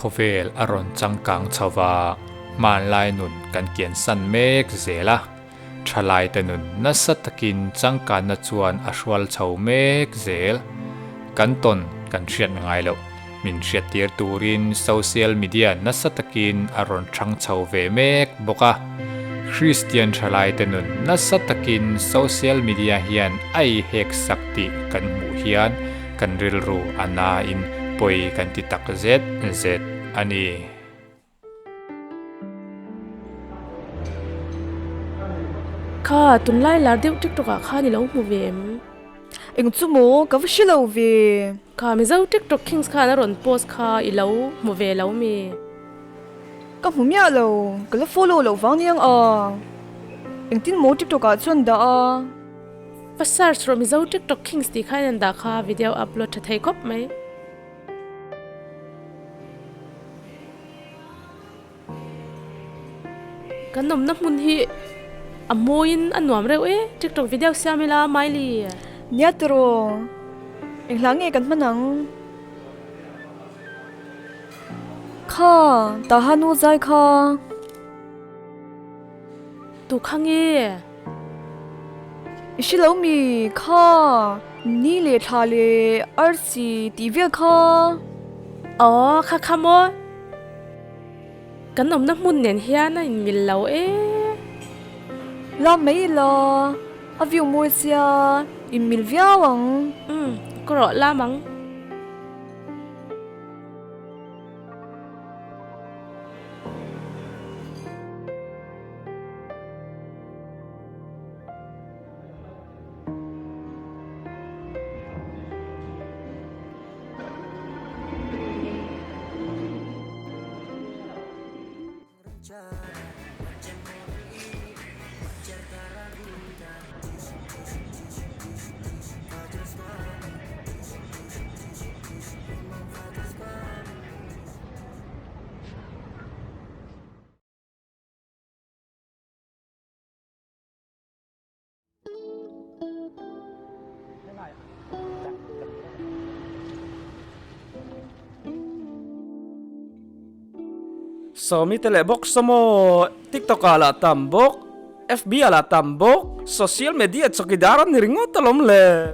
Khawvel a rawn changkang chho va, hmanlai nun kan kiansan mek zel a. Thalaite nun nasa takin changkanna chuan a hrual chho mek zel. Kan tawn kan hriat ngai loh. Min hriattir turin social media nasa takin a rawn hrang chho ve mek bawk a. Kristian thalaite nun nasa takin social media hian a ihek sak tih kan hmuh hian kan rilru a nain pawi kan ti tak zet zet a ni. Kha, tunlai lar deuh TikTok ah khan i lo hmu ve em? Eng chu maw, ka va hre lo ve. Kha, Mizo TikTok Kings khan a rawn post kha i lo hmu ve lo mi? Ka hmu miah lo, ka la follow loh vang niang a. Engtin maw TikTok ah chuan dah a? Va search rawh Mizo TikTok Kings tih khan an dah kha video upload tha thei khawp mai. Kan awmna hmun hi a mawiin a nuam reuh e, TikTok video siam ila Miley. Nia tiraw, eng hla nge kan hman ang? Kha, Taha nu zai kha. Tu kha nge? I hre lo mi kha, ni leh thla leh arsi tih vel kha. Aw, kha kha maw? Kan awmna hmun nen hian a inmil lo e. La mai ila, a view mawi sia, inmil viau ang. Umm, ka rawh lam ang. Sawmi te leh bawk sawmaw TikTok ah lah tam bawk, FB ah lah tam bawk, social media chawkidar an ni ringawt alawm le.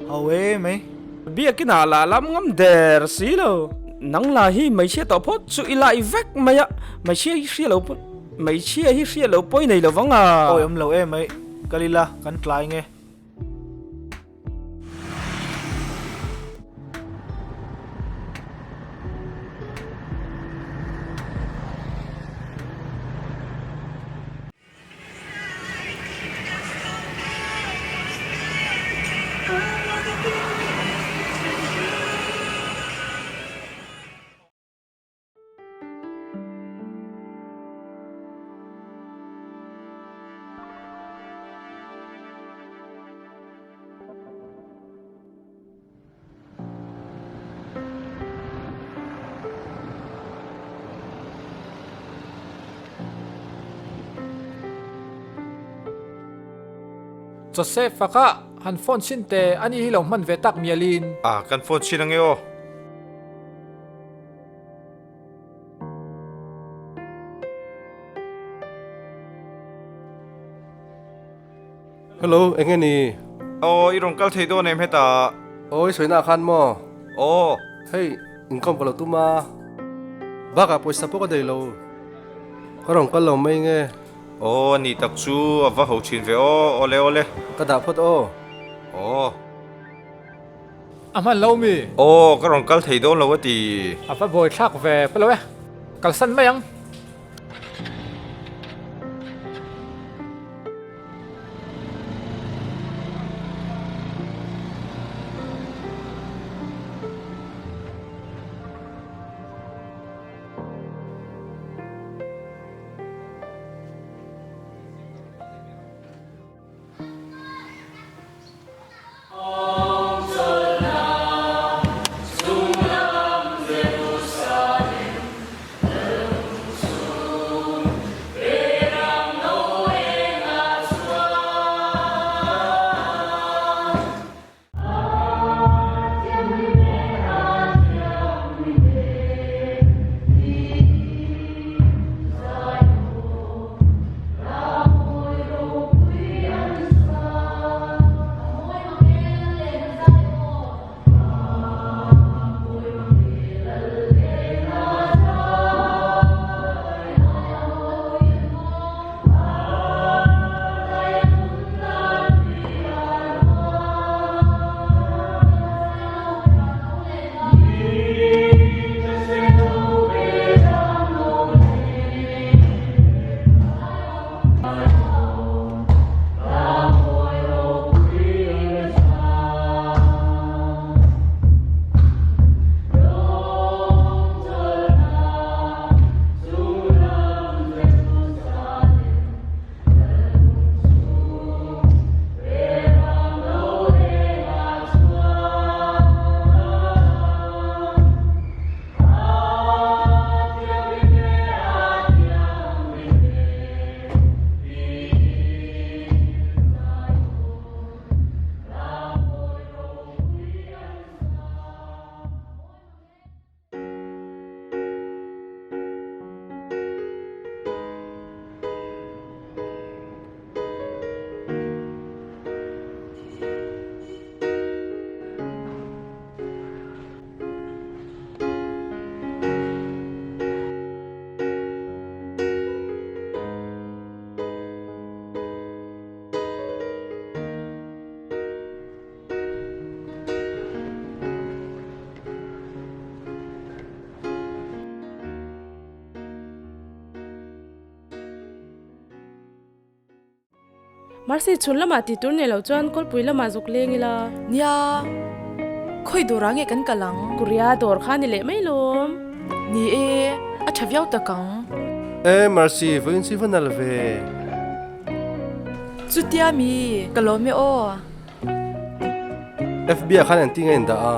Ho e mai. Biakin ah lah lam ngam der si lo. Nang la hi hmeichhia tawh phawt chu i lai vek mai a, hmeichhia hi hria lo pawn hmeichhia hi hria lo pawi nei lo vang a. Awi awm lo e mai, kal ila kan tlai nge. Joseph-a kha han phone chhin teh, ani hi lo hman ve tak mialin. A, kan phone chhin ange aw. Hello, enge ni? Aw, i rawn kal thei dawn em hetah? Aw, i sawina ah khan maw? Aw. Hei, inkhawm ka lo tum a, bakah pawisa pawh ka nei lo, ka rawn kal lo mai nge? Aw, a nih tak chu a va ho thin ve aw, awle awle. Ka dah phawt aw. Aw. A hman lo mi? Aw, ka rawn kal thei dawn lo a ti. A va buai thlak ve pawh lo e, kalsan mai ang. Mercy chhun lamah tih tur nei lo chuan kawlpui lamah zuk leng ila. Nia, khawi dawrah nge kan kal ang? Korea dawr kha ni leh mai lawm. Ni e, a tha viau tak ang. E Mercy, vawiin chu i va nal ve. Chutia mi, ka lawm e aw. FB ah khan engtin nge in dah a?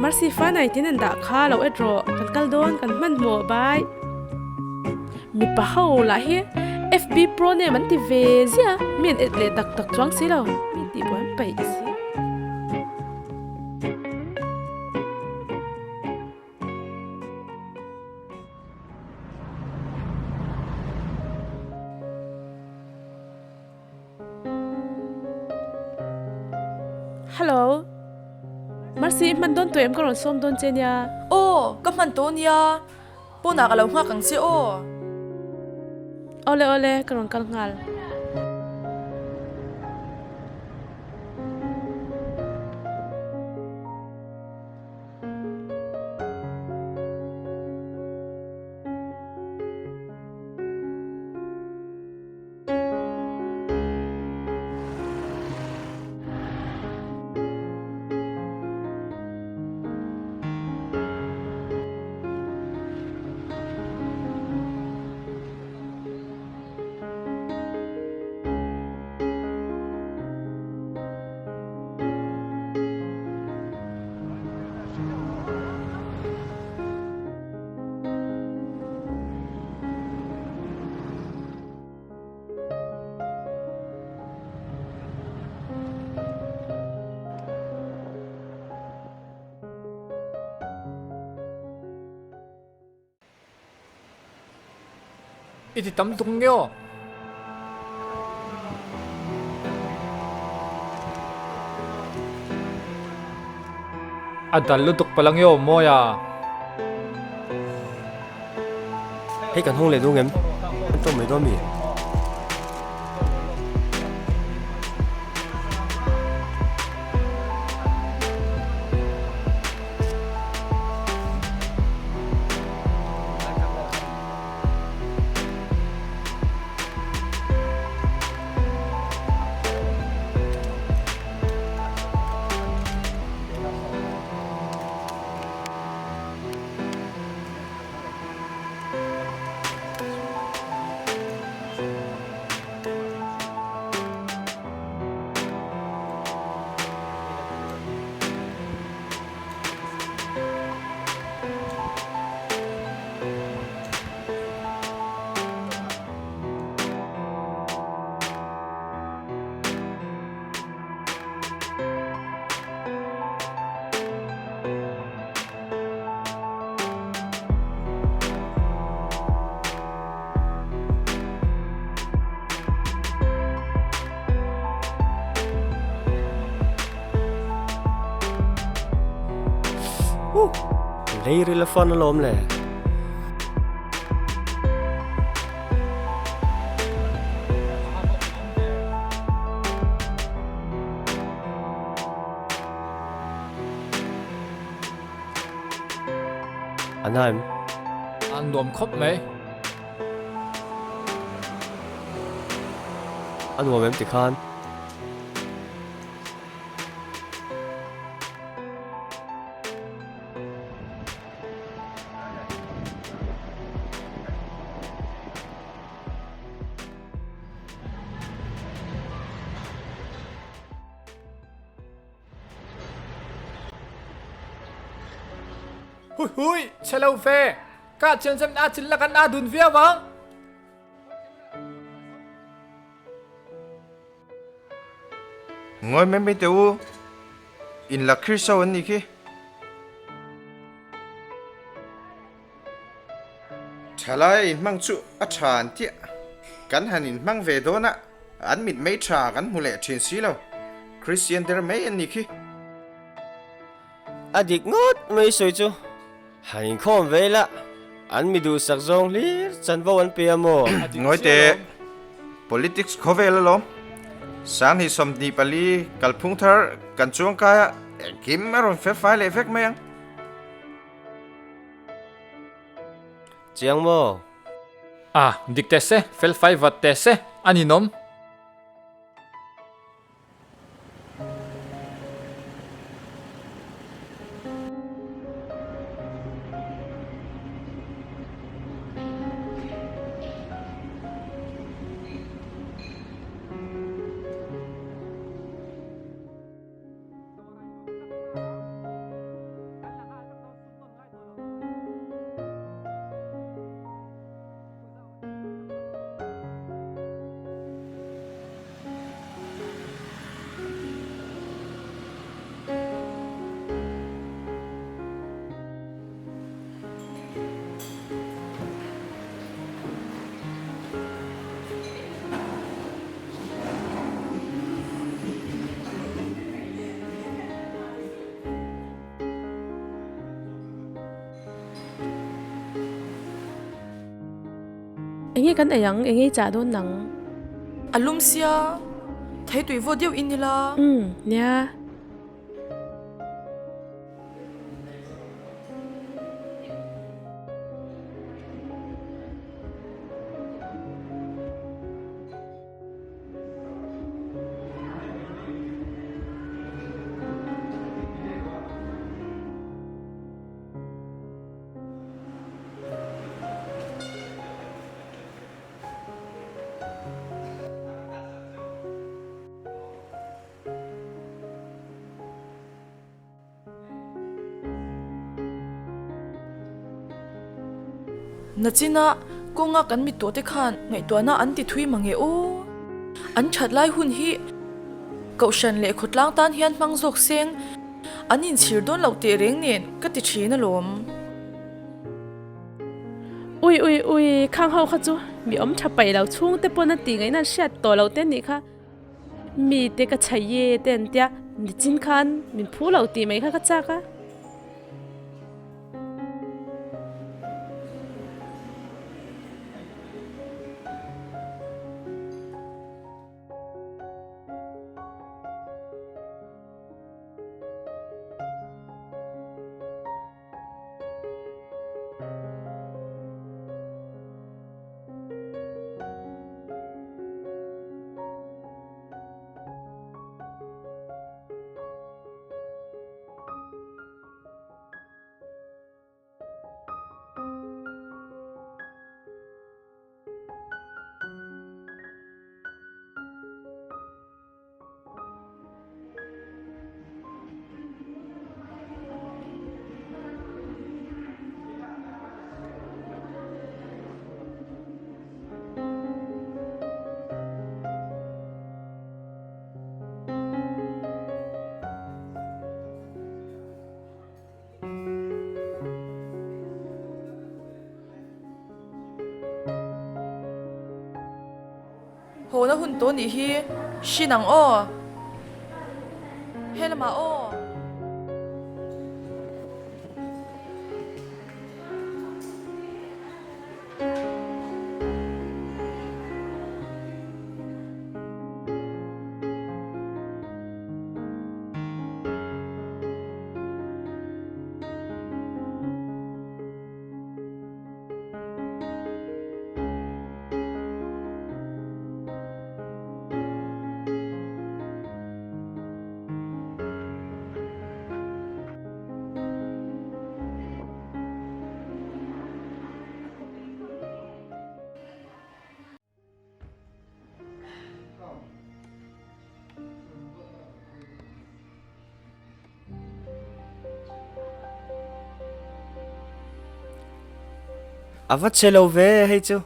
Mercy Fanai tin an dah kha lo et rawh, kan kal dawn kan hmanhmawh bai. Mipa ho lah hi FB pro name an ti ve ziah a, mi an et leh tak tak chuang si lo, mi tih pawh an paih si. Hello. Mercy, i hman dawn tawh em? Ka rawn sawm dawn che nia. Aw, ka hman tawh nia. Pawnah ka lo nghak ang che aw. Awle awle, ka rawn kal nghal. I ti tam tuk nge aw. A dal lutuk palh ange aw mawi a. Hei kan hawng leh dawn em? Kan tawng mai dawn mi? Lei ril a fan alawm le. A na em? A nuam khawp mai. A nuam em tikhan? Hui hui, che lo ve. Ka chian cem a chin la kan a dun viau ang. Ngawi mai mai teh u, in la khir so an nih khi. Thalai a inhmang chu a tha an tiah. Kan han inhmang ve dawn a, an mit mei tha kan hmu leh thin si lo. Christian der mai an nih khi. A dik ngawt mai sawi chu. Han inkhawm ve ila, an mi duhsak zawng hlir chanvo an pe a maw? Ngawi teh, politics khawvel alawm. Sanghnih 24 kalphung thar kan chuang kai a, engkim a rawn felfai leh vek mai ang. Chiang maw? A, dik teh se, felfai vat teh se, a ninawm. Enge kan ei ang, enge i chah dawn nang? A lum sia, thei tui vawt deuh in ila. Umm, nia. Nachina kawnga kan mittuah te khan ngaihtuahna an ti thui mange aw. An that lai hun hi Kohhran leh khawtlang tan hian hmang zawk seng an inchhir dawn loh teh reng nen ka ti thin alawm. Ui ui ui khang ho kha chu mi awm tha paih lo chhungte pawn a tih ngaihna an hriat tawh loh te nih kha. Mi te ka chhaih ye te an tia nichin khan min phu lo tih mai kha ka chak a. Haw na hun tawh nih hi hrin ang aw. He lamah aw. A va che lo ve hei chu.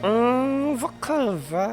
Umm va khal ve.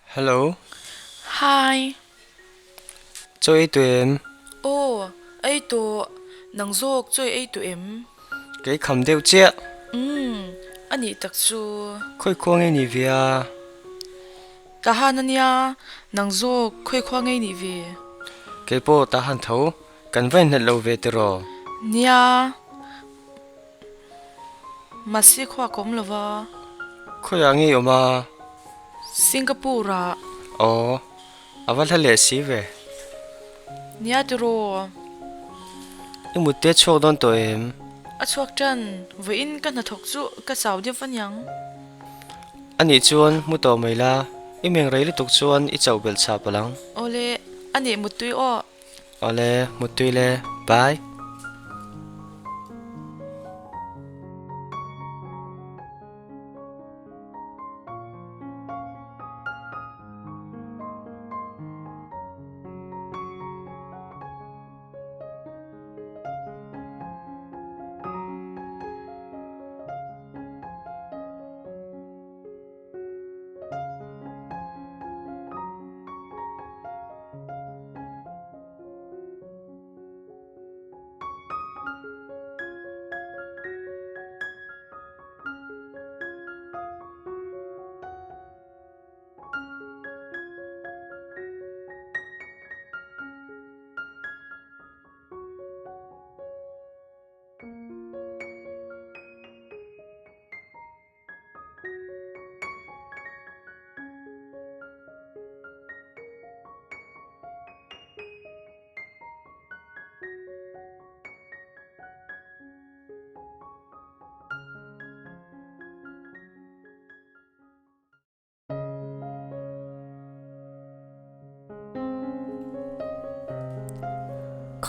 Hello. Hi. Chaw ei tawh em? Aw, ei tawh. Nang zawk chaw ei tawh em? Kei kham deuh chiah. Umm, a nih tak chu. Khawi khua ngei nih ve a? Tahan a nia, nang zawk khawi khua ngei nih ve? Kei pawh Tahan tho, kan va inhlat lo ve tiraw? Nia. Mahse khua ka awm lo va. Khawiah nge i awm a? Singapore ah. Aw, a va hla leh si ve. Nia tiraw. I mut te chhuak dawn tawh em? A chhuak tan, vawiin ka hnathawk chu ka chau deuh aniang. A nih chuan mu tawh mai la, i meng rei lutuk chuan i chauh belh chhah palh ang. Awle, a nih muttui aw. Awle, muttui le, bye.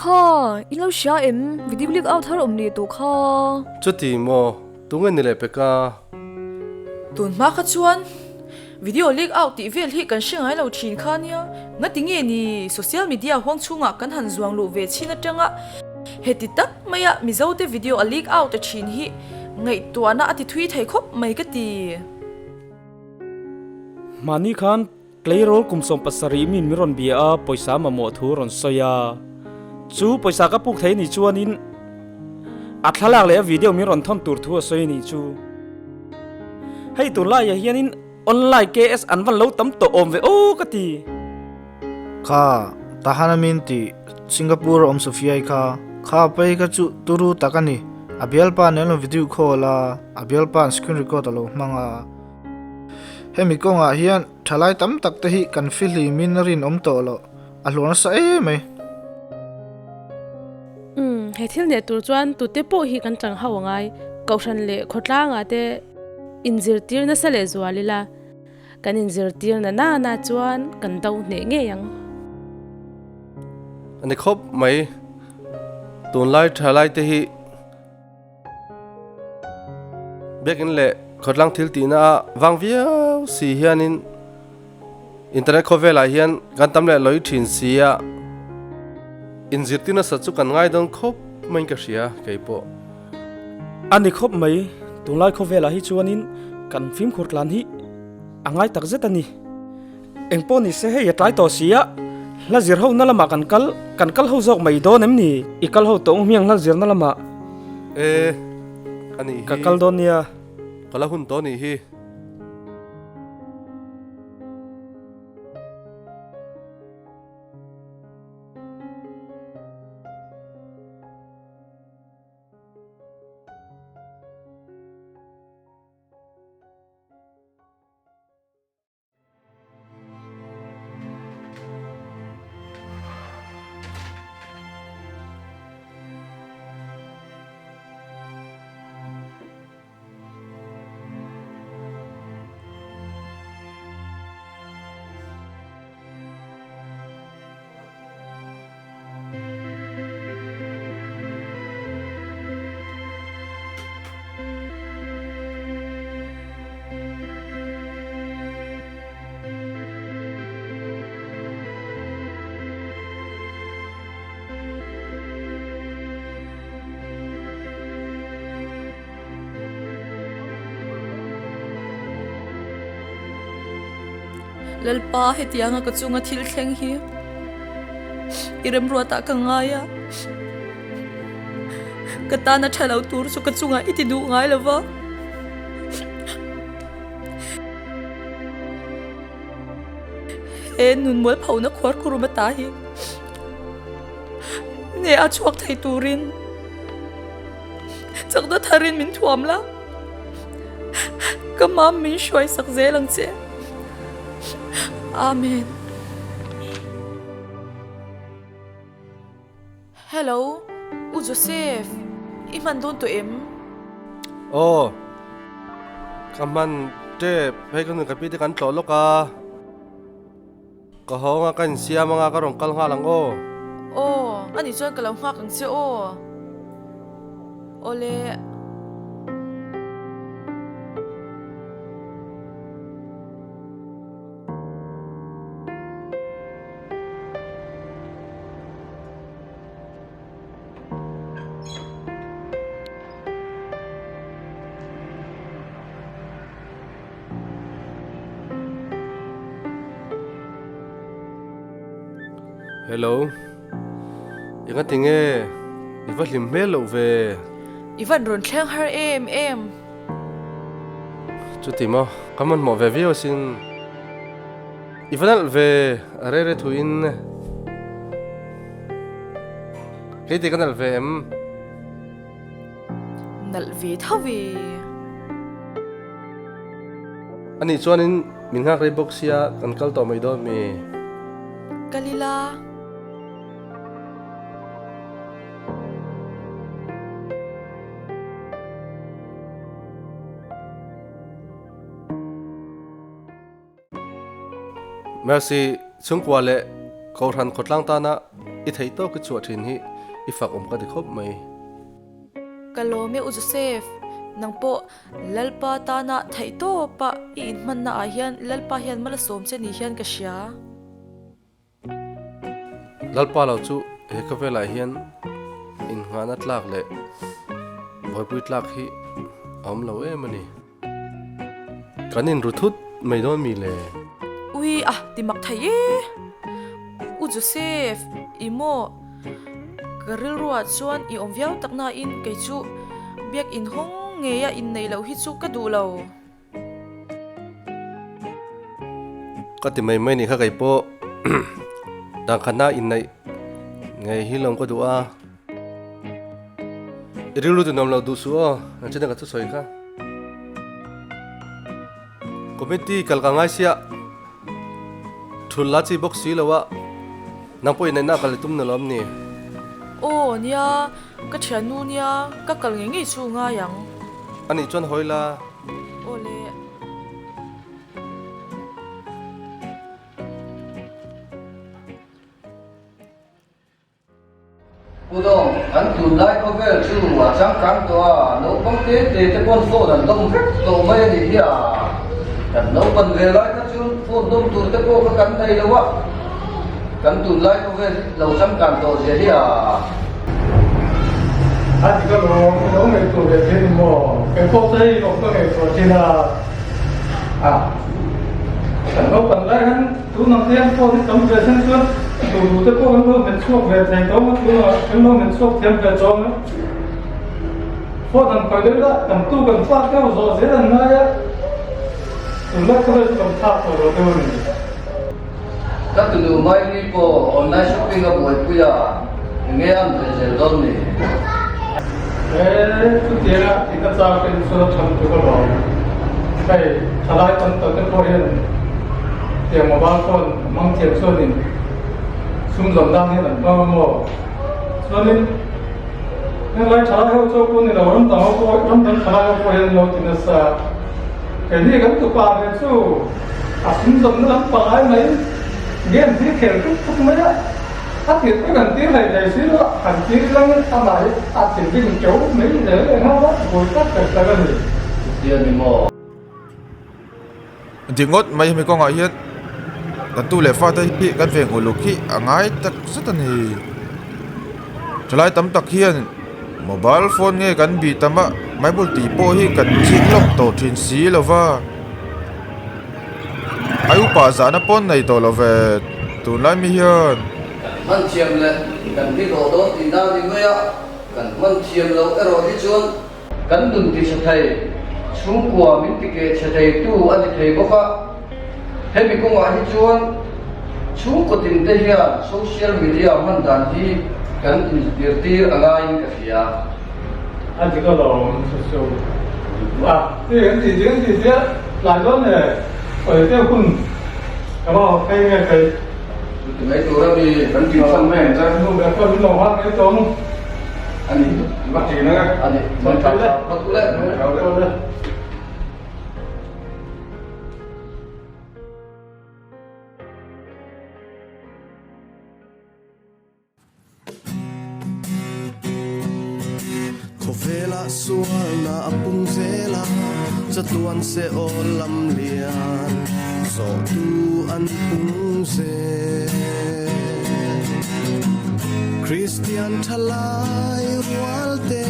Kha, in lo hria em? Video leak out har awm leh tawh kha. Chuti maw, tunge ni leh pek a? Tun hma kha chuan video leak out tih vel hi kan hre ngai lo thin kha nia. Ngati nge ni social media huang chhungah kan han zuang luh ve chin atanga heti tak maia Mizote video a leak out a thin hi ngaihtuahna a ti thui thei khawp mai ka ti. Mahni khan tleirawl kum 70 min min rawn bia a, pawisa mamawh thu rawn sawi a. Chu pawisa ka puk thei ni chuanin a thlalak leh a video min rawn thawn tur thu a sawi a nih chu. Hei tunlaiah hianin online KS an van lo tam tawh awm ve aw ka ti. Kha Tahan a min tih Singapore a awm Sophia-i kha, kha phei kha chu turu tak a ni. A bialpa nen lo video call a, a bialpa'n screen record a lo hmang a. Hemi kawngah hian thalai tam tak te hi kan fihlimin a rinawm tawh loh, a hluar nasa em mai. Umm, he thil neh tur chuan tute pawh hi kan chang ho angai, Kohhran leh khawtlangah te inzirtir nasa leh zual ila. Kan inzirtir na na na chuan kan do hneh ngei ang. A ni khawp mai. Tunlai thalai te hi biakinn leh khawtlang thil tihna a vang viau si hianin internet khawvelah hian kan tam leh lawi thin si a, inzirtir nasa chu kan ngai dawn khawp maiin ka hria keipawh. A ni khawp mai, tunlai khawvelah hi chuanin kan fimkhur tlan hi a ngai tak zet a ni. Eng pawh ni se hei a tlai tawh si a, hla zir ho na lamah kan kal, kan kal ho zawk mai dawn em ni? I kal ho tawh hmiang hla zirna lamah. E, a nih hi. Ka kal dawn nia. Ka la hun tawh a nih hi. Lalpa hetianga ka chunga thil thleng hi i remruatah ka ngai a, ka tana tha lo tur chu ka chungah i ti duh ngai lo va. He nun mualphona khuar khurum ata hi nge a chhuak thei turin chakna tharin min thuam la, ka mam min hruai sak zel ang che. Amen. Hello, U Joseph, i hman dawn tawh em? Aw, ka hman tep, hei ka nun ka pi te kan tlawh lawk a, ka hawng a ka insiam anga ka rawn kal nghal ang aw. Aw, anih chuan ka lo nghak ang che aw. Awle. Hello. Enga tinge i va hlim hmel loh ve. I van rawn thleng har em em. Chuti maw, ka hmanhmawh ve viau asin. I va nalh ve, a rei rei thuin. Kei te ka nalh ve em? Nalh ve tho ve. Anih chuanin min nghak rei bawk sia kan kal tawh mai dawn mi? Kal ila. Mercy, chhungkua leh Kohhran khawtlang tana i theih tawk i chhuah thin hi i fak awm ka ti khawp mai. Ka lawm e U Joseph, nang pawh Lalpa tana theih tawpa i inhmanna ah hian Lalpa hian malasawm che ni hian ka hria. Lalpa lo chu he khawvelah hian innghahna tlak leh buaipui tlak hi a awm lo em a ni. Kan inru thut mai dawn mi le? Ui a ti mak thei e! U Joseph, i maw? Ka rilruah chuan i awm viau tak nain kei chu biak inhawng ngeia inneih loh hi chu ka duh lo. Ka ti mai mai ni kha kei pawh dangkhatna inneih ngei hi lawm ka duh a, i rilru ti nuam lo duh suh aw, an china ka thusawi kha. Committee kal ka ngai sia, thul la chi bawk si lo a, nang pawh inneihna kal i tum na lawm ni? Aw nia, ka thiannu nia, ka kal ngei ngei chu ngai ang. Anih chuan hawi la. Awle. Pu Dawng, kan tunlai khawvel chu a changkang tawh a, naupang te te te pawn phone an dawm vek tawh mai a nih hi a. Kan naupan ve lai kha chuan phone dawm tur te pawh kha kan nei lo a, kan tunlai khawvel lo changkan tawh zia hi a. A ti ka lawm, i lo ngaihtuah ve thin ni maw? Kei pawh chu hei lawm ka ngaihtuah thin a. A, kan naupang lai khan tun ang te hian phone hi tam ve sen chuan duh duh te pawh kan lo hmet chhuak ve thei tawng a, tunah kan lo hmet chhuak thiam ve tawng a. Phone han khawih leh la, kan tu kan fak deuh zawh zel an ngai a, tunlai khawvel chu kan phak tawh lo deuh a ni. Ka tunu Mairi pawh online shopping a buaipui a, enge an ve zel dawn ni? He chutianga tina chak in chuan a than tuk alawm. Hei thalai tam tak te pawh hian tiang mobile phone a hmang thiam chuanin sum zawn dan hian an hmang a maw? Chuanin henglai thalai ho chu pawh ni lo ram dang ho pawh ram dang thalai ho pawh hian lo ti nasa. Keini kan tupa ve chu A sum zawmna lam pangai mai game hi khel tuk tuk mai a, a tirh pawh kan tir hlei hlei si lo a, han tir lang in amah hi a thinrim teuh mai zel leh nghal a, buai tak tak tak a ni. Chutia ni maw? Dik ngawt mai hemi kawngah hian kan tu leh fate hi kan veng uluk hi a ngai tak zet a ni. Thalai tam tak hian mobile phone nge kan bih tam a, bible tih pawh hi kan chik lawk tawh thin si lo va. Ai upa zahna pawn nei tawh lo ve tunlai mi hian. Kan hman thiam leh kan ni hlawh dawn tihna a ni mai a, kan hman thiam loh erawh hi chuan kan nun ti chhe thei, chhungkua min ti keh chhe theitu a ni thei bawk a. Hemi kawngah hi chuan chhungkaw tin te hian social media hman dan hi kan inzirtir a ngaiin ka hria. A dik alawm chu chu a ti kan ti ti kan ti tia tlai dawn e sawi te hun ka va haw phei nge thei. Chuti mai tur a mi kan tih chhan mai ang che. Nu ber pawh min lo nghak mai tawng. A ni va ṭin ang e. A ni va ṭha phawt le. Phawt le. Khawvelah sualna a pung zel a, chatuan se aw lam lian zawhtu an pung zel. Kristian thalai rual te.